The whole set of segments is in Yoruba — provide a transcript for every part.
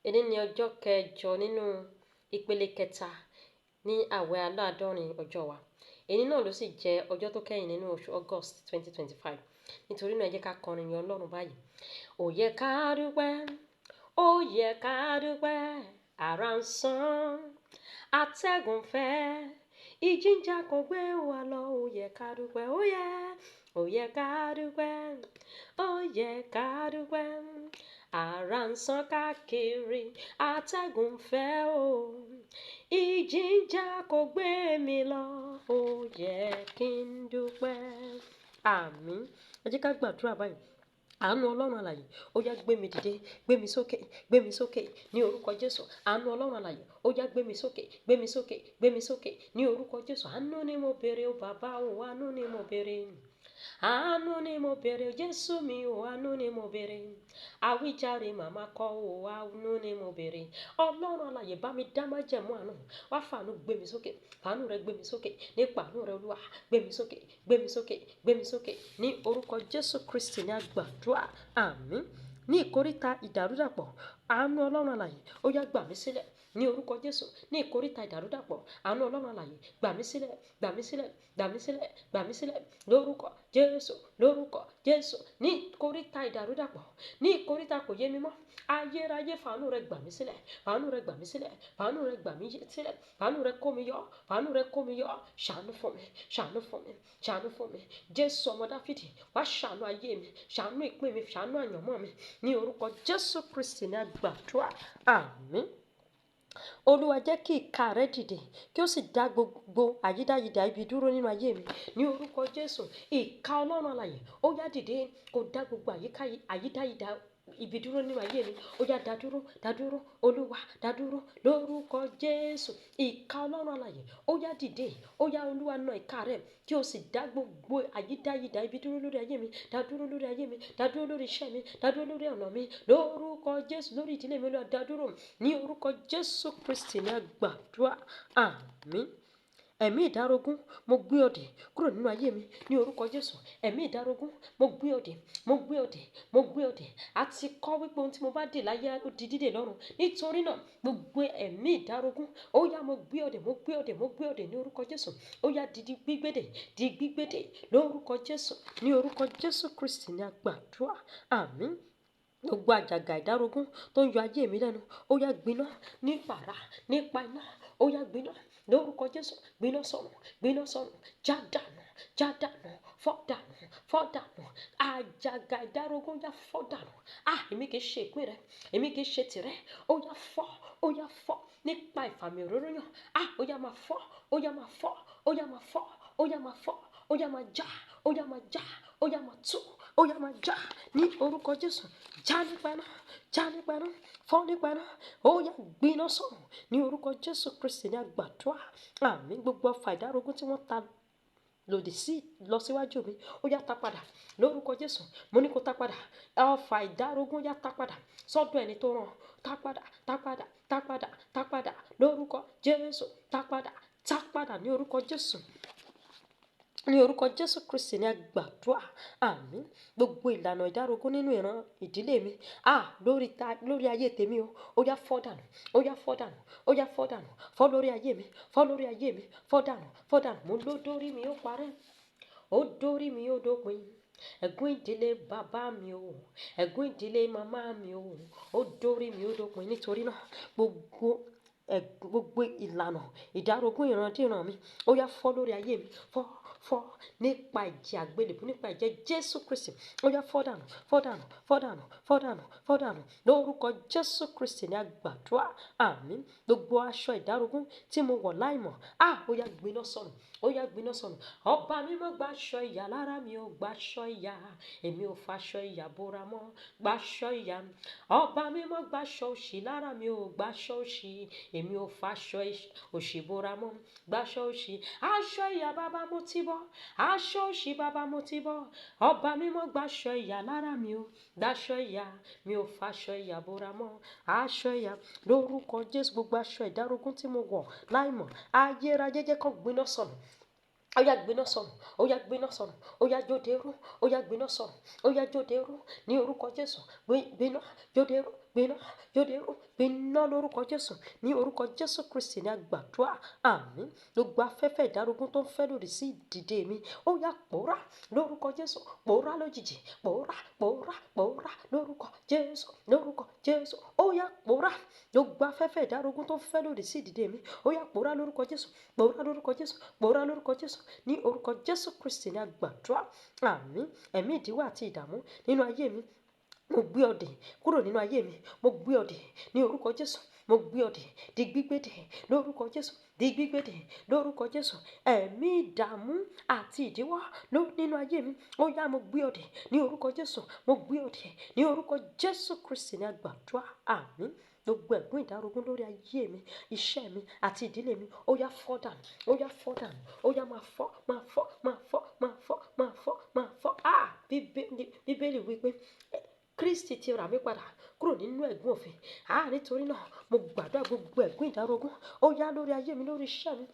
Èní ni ọjọ́ kẹjọ nínú ìpele kẹta ní àwẹ̀ aláàdọ́rin ọjọ́ wa. Èní náà ló sì jẹ́ ọjọ́ tó kẹ́yìn nínú oṣù August 2025. Nítorí náà, ẹ jẹ́ ká kọrin yin Ọlọ́run báyìí. Ó yẹ ká dúpẹ́, ó yẹ ká dúpẹ́, àrá ń sán, atẹ́gùn fẹ́, ìjì ń jà kò gbé wa lọ. Ó yẹ ká dúpẹ́, ó yẹ ká dúpẹ́, ó yẹ ká dúpẹ́. Àrá ń sán káàkiri, atẹ́gùn fẹ́ o. Ìjì ń jà kò gbé mi lọ, ó yẹ kí n dúpẹ́. Àmín. Ẹ jẹ́ ká gbàdúrà báyìí. Àánú Ọlọ́run alààyè, ó yá gbé mi dìde, gbé mi sókè, gbé mi sókè ní orúkọ Jésù. Àánú Ọlọ́run alààyè, ó yá gbé mi sókè, gbé mi sókè, gbé mi sókè ní orúkọ Jésù. Àánú ni mo béèrè o bàbá o, àánú ni mo béèrè. Àánú ni mo béèrè, Jésù mi o, àánú ni mo béèrè. Àwíjàre màmá kọ́ o, àánú ni mo béèrè. Ọlọ́run alààyè, bá mi dá májẹ̀mú àánú. Wá fàánú gbé mi sókè, fàánú rẹ gbé mi sókè, nípa àánú rẹ Olúwa, gbé mi sókè, gbé mi sókè, gbé mi sókè ní orúkọ Jésù Kristi ní a gbàdúrà. Àmín. Ní ìkóríta ìdàrúdàpọ̀, àánú Ọlọ́run alààyè, ó yá gbà mí sílẹ̀ ní orúkọ Jésù. Ní ìkóríta ìdàrúdàpọ̀, àánú Ọlọ́run alààyè, gbà mí sílẹ̀, gbà mí sílẹ̀, gbà mí sílẹ̀, gbà mí sílẹ̀ lórúkọ Jésù, lórúkọ Jésù. Ní ìkóríta ìdàrúdàpọ̀, ní ìkóríta kò yé mi mọ́, ayérayé, fàánú rẹ gbà mí sílẹ̀, fàánú rẹ gbà mí sílẹ̀, fàánú rẹ gbà mí sílẹ̀, fàánú rẹ kó mi yọ, fàánú rẹ kó mi yọ, ṣàánú fún mi, ṣàánú fún mi, ṣàánú fún mi. Jésù ọmọ Dáfídì, wá ṣàánú ayé mi, ṣàánú ìpín mi, ṣàánú àyànmọ́ mi ní orúkọ Jésù Kristi ní a gbàdúrà. Àmín. Olúwa, jẹ́ kí ìka rẹ dìde kí ó sì dá gbogbo àyídáyidà ibi dúró nínú ayé mi ní orúkọ Jésù. Ìka Ọlọ́run alààyè, ó yá dìde kó dá gbogbo àyídáyidà ibi dúró nínú ayé mi. Ó yá dá dúró, dá dúró, Olúwa, dá dúró lórúkọ Jésù. Ìka Ọlọ́run alààyè, ó yá dìde, ó yá Olúwa, na ìka rẹ kí o sì dá gbogbo àyídáyidà ibi dúró lórí ayé mi. Dá dúró lórí ayé mi, dá dúró lórí iṣẹ́ mi, dá dúró lórí ọ̀nà mi lórúkọ Jésù, lórí ìdílé mi. Olúwa, dá dúró ní orúkọ Jésù Kristi ní a gbàdúrà. Àmín. Ẹ̀mí ìdárógún, mo gbé ọ dè kúrò nínú ayé mi ní orúkọ Jésù. Ẹ̀mí ìdárógún, mo gbé ọ dè, mo gbé ọ dè, mo gbé ọ dè. A ti kọ́ wípé ohun tí mo bá dè láyé, ó di dídè lọ́run. Nítorí náà, gbogbo ẹ̀mí ìdárógún, ó yá, mo gbé ọ dè, mo gbé ọ dè, mo gbé ọ dè ní orúkọ Jésù. Ó yá di gbígbédè, di gbígbédè lórúkọ Jésù. Ní orúkọ Jésù Kristi ní a gbàdúrà. Àmín. Gbogbo àjàgà ìdárógún tó ń yọ ayé mi lẹ́nu, ó yá gbiná nípa àrá, nípa iná. Ó yá gbiná lórúkọ Jésù. Gbiná sọnù, gbiná sọnù, já dànù, já dànù, fọ́ dànù, fọ́ dànù. Àjàgà ìdárógún, yá fọ́ dànù. Ah, èmi kì í ṣe ìpín rẹ, èmi kì í ṣe tìrẹ. Ó yá fọ́, ó yá fọ́ nípa ìfàmì òróró yàn. Ah, ó yá máa fọ́, ó yá máa fọ́, ó yá máa fọ́, ó yá máa fọ́, ó yá máa já, ó yá máa já, ó yá máa tú, ó yá máa já ní orúkọ Jésù. Já nípa iná, já nípa iná, fọ́ nípa iná. Ó yá gbiná sọ̀rọ̀ ní orúkọ Jésù Kristi ní a gbàdúrà. Àmín. Gbogbo ọfà ìdárógún tí wọ́n ta lòdì sí lọ síwájú mi, ó yá ta padà lórúkọ Jésù. Mo ní kó ta padà. Ọfà ìdárógún, yá ta padà sọ́dọ̀ ẹni tó rán. Ta padà, ta padà, ta padà, ta padà lórúkọ Jésù. Ta padà, ta padà ní orúkọ Jésù. Ní orúkọ Jésù Kristi ní a gbàdúrà. Àmín. Gbogbo ìlànà ìdárógún nínú ìran ìdílé mi, ah, lórí ta, lórí ayé tèmi o, ó yá fọ́ dànù, ó yá fọ́ dànù, ó yá fọ́ dànù. Fọ́ lórí ayé mi, fọ́ lórí ayé mi, fọ́ dànù, fọ́ dànù. Mo ló dórí mi, ó parẹ́, ó dórí mi, ó dópin. Ẹ̀gún ìdílé bàbá mi o, ẹ̀gún ìdílé màmá mi o, ó dórí mi, ó dópin. Nítorí náà, gbogbo ìlànà ìdárógún ìrandíran mi, ó yá fọ́ lórí ayé mi. Fọ́, fọ́ nípa ẹ̀jẹ̀ àgbélébùú, nípa ẹ̀jẹ̀ Jésù Kristi. Ó yá fọ́ dànù, fọ́ dànù, fọ́ dànù, fọ́ dànù, fọ́ dànù lórúkọ Jésù Kristi ní a gbàdúrà. Àmín. Gbogbo aṣọ ìdárógún tí mo wọ̀ láìmọ̀, ah, ó yá gbiná sọnù, ó yá gbiná sọnù. Ọba mímọ́, gba aṣọ ìyà lára mi ó, gba aṣọ ìyà. Èmi ò faṣọ ìyà bóra mọ́, gba aṣọ ìyà. Ọba mímọ́, gba aṣọ òṣì lára mi ó, gba aṣọ òṣì. Èmi ò faṣọ òṣì bóra mọ́, gba aṣọ òṣì. Aṣọ ìyà bàbá, mo ti bọ́. Aṣọ òṣì bàbá, mo ti bọ́. Ọba mímọ́, gba aṣọ ìyà lára mi ó, gba aṣọ ìyà. Mi ò faṣọ ìyà bóra mọ́, aṣọ ìyà lórúkọ Jésù. Gbogbo aṣọ ìdárógún tí mo wọ̀ láìmọ̀, ayérayé, jẹ́ kó gbiná sọnù. Ó yá gbiná sọnù, ó yá gbiná sọnù, ó yá jóde rú, ó yá gbiná sọnù, ó yá jóde rú ní orúkọ Jésù. Gbiná jóde rú. gbiná, jó di eérú, gbiná lórúkọ Jésù. Ní orúkọ Jésù Kristi ní a gbàdúrà. Àmín. Gbogbo afẹ́fẹ́ ìdárogún tó ń fẹ́ lòdì sí ìdìde mi, ó yá pòórá lórúkọ Jésù, pòórá lójijì, pòórá, pòórá, pòórá lórúkọ Jésù, lórúkọ Jésù, ó yá pòórá. Gbogbo afẹ́fẹ́ ìdárogún tó ń fẹ́ lòdì sí ìdìde mi, ó yá pòórá lórúkọ Jésù, pòórá lórúkọ Jésù, pòórá lórúkọ Jésù. Ní orúkọ Jésù Kristi ní a gbàdúrà. Àmín. Ẹ̀mí ìdíwọ́ àti ìdààmú nínú ayé mi, mo gbé ọ dè kúrò nínú ayé mi, mo gbé ọ dè ní orúkọ Jésù, mo gbé ọ dè di gbígbé dè lórúkọ Jésù, di gbígbé dè lórúkọ Jésù. Ẹ̀mí ìdààmú àti ìdíwọ́ ló nínú ayé mi, ó yá mo gbé ọ dè ní orúkọ Jésù, mo gbé ọ dè ní orúkọ Jésù Kristi ní a gbàdúrà. Àmín. Gbogbo ẹ̀gún ìdárogún lórí ayé mi, iṣẹ́ mi àti ìdílé mi, ó yá fọ́ dànù, ó yá fọ́ dànù, ó yá máa fọ́, máa fọ́, máa fọ́, máa fọ́, máa fọ́, máa fọ́. Ah! Bíbélì wípé Kristi ti rà mí padà kúrò nínú ẹ̀gún òfin. Ah! Nítorí náà mo gbàdúrà gbogbo ẹ̀gún ìdárogún, ó yá lórí ayé mi, lórí iṣẹ́ mi,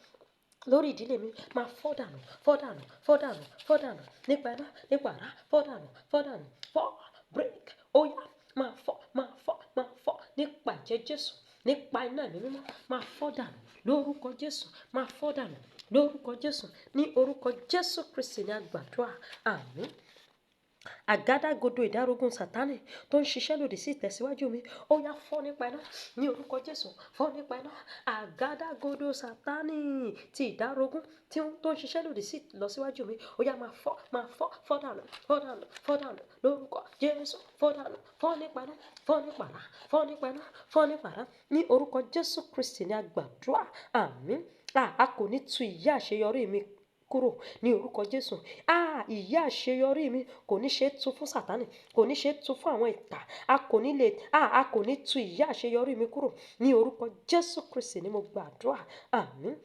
lórí ìdílé mi, máa fọ́ dànù, fọ́ dànù, fọ́ dànù, fọ́ dànù, nípa iná, nípa àrá, fọ́ dànù, fọ́ dànù, fọ́, break, ó yá, máa fọ́, máa fọ́, máa fọ́, nípa ẹ̀jẹ̀ Jésù, nípa iná ẹ̀mí mímọ́, máa fọ́ dànù lórúkọ Jésù, máa fọ́ dànù lórúkọ Jésù, ní orúkọ Jésù Kristi ní a gbàdúrà. Àmín. Àgádágodo ìdárogún Sátánì tó ń ṣiṣẹ́ lòdì sí ìtẹ̀síwájú mi, ó yá fọ́ nípa iná ní orúkọ Jésù, fọ́ nípa iná. Àgádágodo Sátánì ti ìdárogún tó ń ṣiṣẹ́ lòdì sí ìlọsíwájú mi, ó yá máa fọ́, máa fọ́, fọ́ dànù, fọ́ dànù, fọ́ dànù lórúkọ Jésù, fọ́ dànù, fọ́ nípa iná, fọ́ nípa àrá, fọ́ nípa iná, fọ́ nípa àrá ní orúkọ Jésù Kristi ní a gbàdúrà. Àmín. A kò ní tu ìyà àṣeyọrí mi kúrò ní orúkọ Jésù. Ah! Ìyà àṣeyọrí mi kò ní ṣe tú fún Sátánì, kò ní ṣe tú fún àwọn ìkà. A kò ní lè, a kò ní tu ìyà àṣeyọrí mi kúrò ní orúkọ Jésù Kristi ní mo gbàdúrà. Àmín.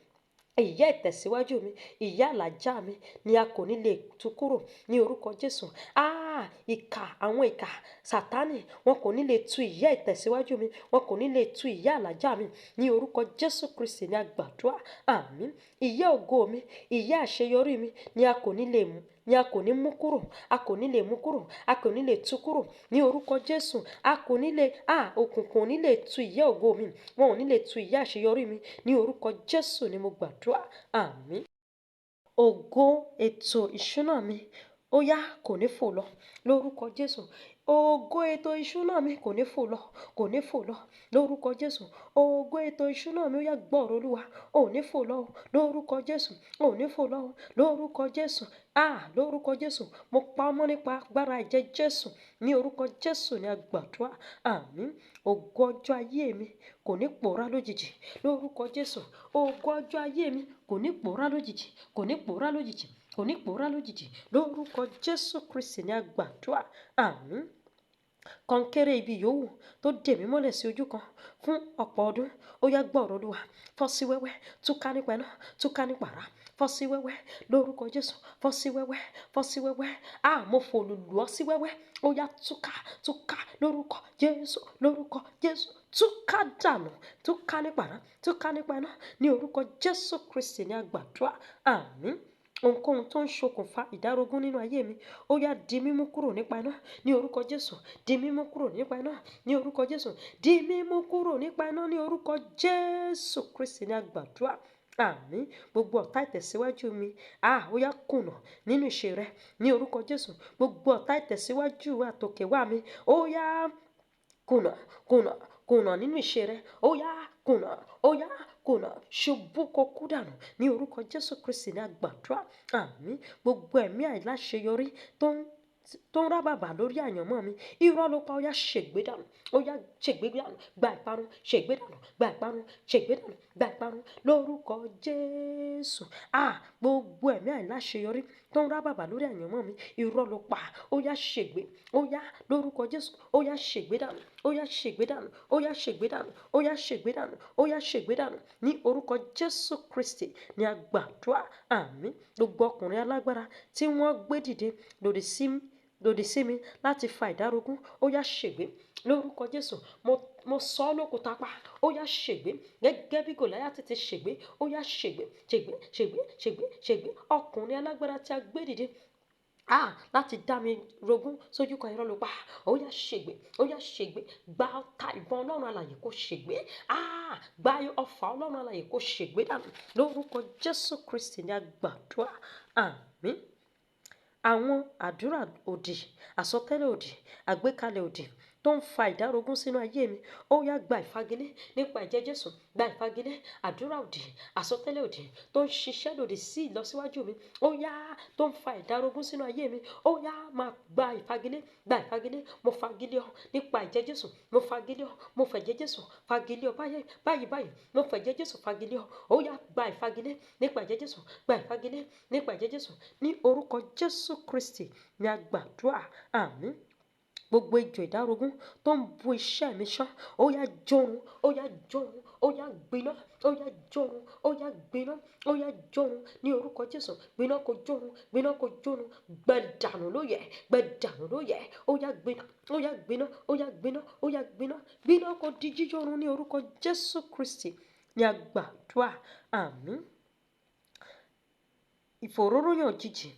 Ìyà ìtẹ̀síwájú mi, ìyà àlàjá mi ni a kò ní lè tú kúrò ní orúkọ Jésù. Ah! Ìkà, àwọn ìkà Sátánì, wọn kò ní lè tú ìyà ìtẹ̀síwájú mi, wọn kò ní lè tú ìyà àlàjá mi ní orúkọ Jésù Kristi ní a gbàdúrà. Àmín. Ìyà ògo mi, ìyà àṣeyọrí mi ni a kò ní lè mú, ni a kò ní mú kúrò, a kò ní lè mú kúrò, a kò ní lè tú kúrò ní orúkọ Jésù. A kò ní lè, òkùnkùn ò ní lè tú ìyà ògo mi, wọn ò ní lè tú ìyà àṣeyọrí mi ní orúkọ Jésù ni mo gbàdúrà. Àmín. Ògo ètò ìṣúná mi, ó yá kò ní fò lọ lórúkọ Jésù. Ògo ètò ìṣúná mi kò ní fò lọ, kò ní fò lọ lórúkọ Jésù. Ògo ètò ìṣúná mi ó yá gbọ́rọ̀ Olúwa, ò ní fò lọ lórúkọ Jésù, ò ní fò lọ lórúkọ Jésù. Ah! Lórúkọ Jésù, mo pa ọmọ nípa agbára ẹ̀jẹ̀ Jésù ní orúkọ Jésù ní a gbàdúrà. Àmín. Ògo ọjọ́ ayé mi kò ní pòórá lójijì lórúkọ Jésù. Ògo ọjọ́ ayé mi kò ní pòórá lójijì, kò ní pòórá lójijì, kò ní pòórá lójijì lórúkọ Jésù Kristi ní a gbàdúrà. Àmín. Kọnkéré ibi yòówù tó dè mí mọ́lẹ̀ sí ojú kan fún ọ̀pọ̀ ọdún, ó yá gbọ́rọ̀ Olúwa, fọ́ sí wẹ́wẹ́, túká nípa iná, túká nípa àrá, fọ́ sí wẹ́wẹ́ lórúkọ Jésù, fọ́ sí wẹ́wẹ́, fọ́ sí wẹ́wẹ́. Ah! Mo fòlù lù ọ́ sí wẹ́wẹ́, ó yá túká, túká lórúkọ Jésù, lórúkọ Jésù, túká dànù, túká nípa àrá, túká nípa iná ní orúkọ Jésù Kristi ní a gbàdúrà. Àmín. Ohunkóhun tó ń ṣokùnfà ìdárogún nínú ayé mi, ó yá di mímú kúrò nípa iná ní orúkọ Jésù, di mímú kúrò nípa iná ní orúkọ Jésù, di mímú kúrò nípa iná ní orúkọ Jésù Kristi ní a gbàdúrà. Àmín. Gbogbo ọ̀tá ìtẹ̀síwájú mi, ó yá kùnà nínú ìṣe rẹ ní orúkọ Jésù. Gbogbo ọ̀tá ìtẹ̀síwájú àtòkèwá mi, ó yá kùnà, kùnà, kùnà nínú ìṣe rẹ, ó yá kùnà, ó yá kùnà, ṣubú kó kú dànù ní orúkọ Jésù Kristi ní a gbàdúrà. Àmín. Gbogbo ẹ̀mí àìláṣeyọrí tó ń rábàbà lórí àyànmọ́ mi, irọ́ ló pa, ó yá ṣègbé dànù, ó yá ṣègbé dànù, gba ìparun, ṣègbé dànù, gba ìparun, ṣègbé dànù, gba ìparun lórúkọ Jésù. Ah! Gbogbo ẹ̀mí àìláṣeyọrí tó ń rábàbà lórí àyànmọ́ mi, irọ́ ló pa, ó yá ṣègbé, ó yá lórúkọ Jésù, ó yá ṣègbé dànù, ó yá ṣègbé dànù, ó yá ṣègbé dànù, ó yá ṣègbé dànù, ó yá ṣègbé dànù ní orúkọ Jésù Kristi ní a gbàdúrà. Àmín. Gbogbo ọkùnrin alágbára tí wọ́n gbé dìde lòdì sí mi láti fa ìdárogún, ó yá ṣègbé lórúkọ Jésù. Mo sọ ọ́ lókùúta pa, ó yá ṣègbé gẹ́gẹ́ bí Gòláyátì ti ṣègbé, ó yá ṣègbé, ṣègbé, ṣègbé, ṣègbé, ṣègbé. Ọkùnrin alágbára tí a gbé dìde Ah, láti dá mi rogún sójú kan, irọ́ ló pa. Ó yá, ṣègbé, ó yá, ṣègbé. Gba ọta ìbọn Ọlọ́run alààyè kó ṣègbé. Ah, gba ọfà Ọlọ́run alààyè kó ṣègbé dànù. Lórúkọ Jésù Kristi ní a gbàdúrà. Àmín. Àwọn àdúrà òdì, àsọtẹ́lẹ̀ òdì, àgbékalẹ̀ òdì tó ń fa ìdárogún sínú ayé mi, ó yá, gba ìfagilé nípa ẹ̀jẹ̀ Jésù. Gba ìfagilé. Àdúrà òdì, àsọtẹ́lẹ̀ òdì tó ń ṣiṣẹ́ lòdì sí ìlọsíwájú mi, ó yá, tó ń fa ìdárogún sínú ayé mi, ó yá, máa gba ìfagilé, gba ìfagilé. Mo fagilé ọ nípa ẹ̀jẹ̀ Jésù. Mo fagilé ọ. Mo fẹ̀jẹ̀ Jésù fagilé ọ báyìí báyìí báyìí. Mo fẹ̀jẹ̀ Jésù fagilé ọ. Ó yá, gba ìfagilé nípa ẹ̀jẹ̀ Jésù. Gba ìfagilé nípa ẹ̀jẹ̀ Jésù. Ní orúkọ Jésù Kristi ní a gbàdúrà. Àmín. Gbogbo ejò ìdárogún tó ń bu iṣẹ́ mi ṣán, ó yá, jórun, ó yá, jórun, ó yá, gbiná, ó yá, jórun, ó yá, gbiná, ó yá, jórun ní orúkọ Jésù. Gbiná kó jórun, gbiná kó jórun. Gbẹ dànù ló yẹ, gbẹ dànù ló yẹ. Ó yá, gbiná, ó yá, gbiná, ó yá, gbiná, ó yá, gbiná, gbiná kó di jíjórun. Ní orúkọ Jésù Kristi ní a gbàdúrà. Àmín. Ìfòróróyàn òjijì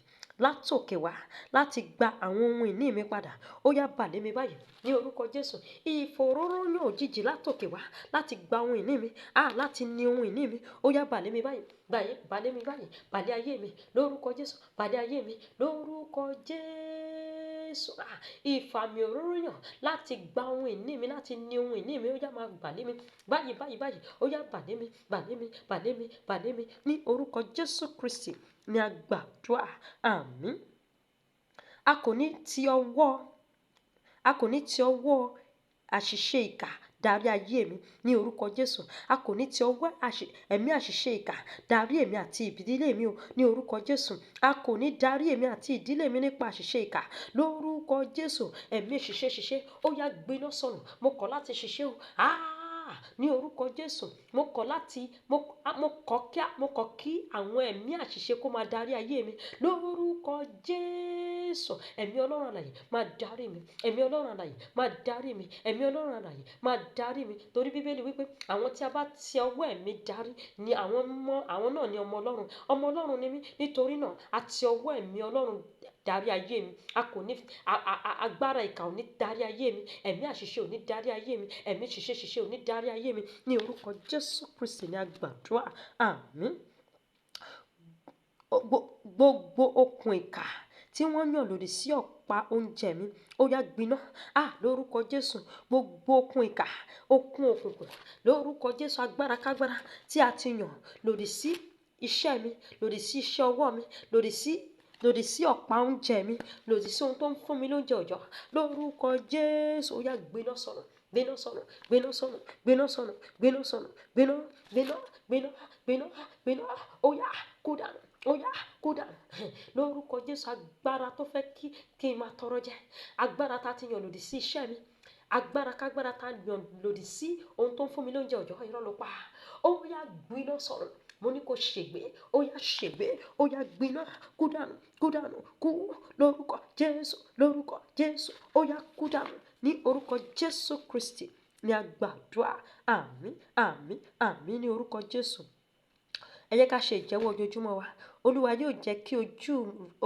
látòkè wá láti gba àwọn ohun ìní mi padà, ó yá, bà lé mi báyìí ní orúkọ Jésù. Ìfòróróyàn òjijì látòkè wá láti gba ohun ìní mi, ah, láti ní ohun ìní mi, ó yá, bà lé mi báyìí, báyìí, bà lé mi báyìí, bà lé ayé mi lórúkọ Jésù, bà lé ayé mi lórúkọ Jésù. Ah, ìfàmì òróró yàn láti gba ohun ìní mi, láti ní ohun ìní mi, ó yá, máa bà lé mi báyìí báyìí báyìí. Ó yá, bà lé mi, bà lé mi, bà lé mi, bà lé mi. Ní orúkọ Jésù Kristi ní a gbàdúrà. Àmín. A kò ní ti ọwọ́ àṣìṣe ìkà darí ayé mi ní orúkọ Jésù. A kò ní ti ọwọ́ ẹ̀mí àṣìṣe ìkà darí èmi àti ìdílé mi o ní orúkọ Jésù. A kò ní darí èmi àti ìdílé mi nípa àṣìṣe ìkà lórúkọ Jésù. Ẹ̀mí ṣiṣẹ́ ṣiṣẹ́, ó yá, gbiná sọnù. Mo kọ̀ láti ṣiṣẹ́ o. Ah, ní orúkọ Jésù, mo kọ̀ láti mo mo kọ̀ kí mo kọ̀ kí àwọn ẹ̀mí àṣìṣe kó máa darí ayé mi lórúkọ Jésù. Ẹ̀mí Ọlọ́run alààyè máa darí mi. Ẹ̀mí Ọlọ́run alààyè máa darí mi. Ẹ̀mí Ọlọ́run alààyè máa darí mi, torí Bíbélì wípé àwọn tí a bá ti ọwọ́ ẹ̀mí darí ni àwọn mọ àwọn náà ni ọmọ Ọlọ́run. Ọmọ Ọlọ́run ni mí, nítorí náà a ti ọwọ́ ẹ̀mí Ọlọ́run darí ayé mi. A kò ní agbára ìkà ò ní darí ayé mi. Ẹ̀mí àṣìṣe ò ní darí ayé mi. Ẹ̀mí ṣiṣẹ́ ṣiṣẹ́ ò ní darí ayé mi. Ní orúkọ Jésù Kristi ní a gbàdúrà. Àmín. Gbogbo okùn ìkà tí wọ́n yàn lòdì sí ọ̀pá oúnjẹ mi, ó yá, gbiná. Ah, lórúkọ Jésù, gbogbo okùn ìkà, okùn òkùnkùn, lórúkọ Jésù, agbára kágbára tí a ti yàn lòdì sí iṣẹ́ mi, lòdì sí iṣẹ́ ọwọ́ mi, lòdì sí ọ̀pá oúnjẹ mi, lòdì sí ohun tó ń fún mi lóúnjẹ òòjọ́, lórúkọ Jésù, ó yá, gbiná sọnù, gbiná sọnù, gbiná sọnù, gbiná sọnù, gbiná sọnù, gbiná, gbiná, gbiná, gbiná, gbiná. Ó yá, kú dànù, ó yá, kú dànù lórúkọ Jésù. Agbára tó fẹ́ kí n máa tọrọ jẹ, agbára tá a ti yàn lòdì sí iṣẹ́ mi, agbára kágbára tá a yàn lòdì sí ohun tó ń fún mi lóúnjẹ òòjọ́, irọ́ ló pa. Ó yá, gbiná sọnù. Mo ní kó ṣègbé. Ó yá, ṣègbé. Ó yá, gbiná, kú dànù, kú dànù, kú lórúkọ Jésù, lórúkọ Jésù. Ó yá, kú dànù. Ní orúkọ Jésù Kristi ní a gbàdúrà. Àmín, àmín, àmín ní orúkọ Jésù. Ẹ jẹ́ ká ṣe ìjẹ́wọ́ ojoojúmọ́ wa. Olúwa yóò jẹ́ kí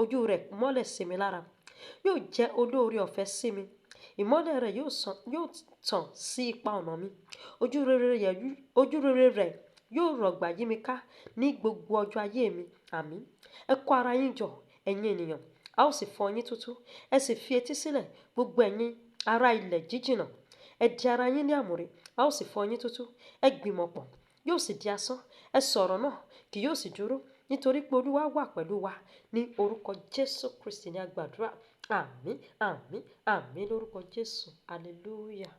ojú rẹ̀ mọ́lẹ̀ sí mi lára, yóò jẹ́ olóore ọ̀fẹ́ sí mi. Ìmọ́lẹ̀ rẹ̀ yóò tàn sí ipa ọ̀nà mi. Ojú rere rẹ̀ yóò rọ̀gbà yí mi ká ní gbogbo ọjọ́ ayé mi. Àmín. Ẹ kó ara yín jọ, ẹ̀yin ènìyàn, a ó sì fọ́ yín túútúú. Ẹ sì fi etí sílẹ̀, gbogbo ẹ̀yin ará ilẹ̀ jíjìnà. Ẹ di ara yín ní àmùrè, a ó sì fọ́ yín túútúú. Ẹ gbìmọ̀ pọ̀, yóò sì di asán. Ẹ sọ̀rọ̀ náà, kì yóò sì dúró, nítorí pé Olúwa wà pẹ̀lú wa. Ní orúkọ Jésù Kristi ní a gbàdúrà. Àmín, àmín, àmín lórúkọ Jésù. Hallelujah.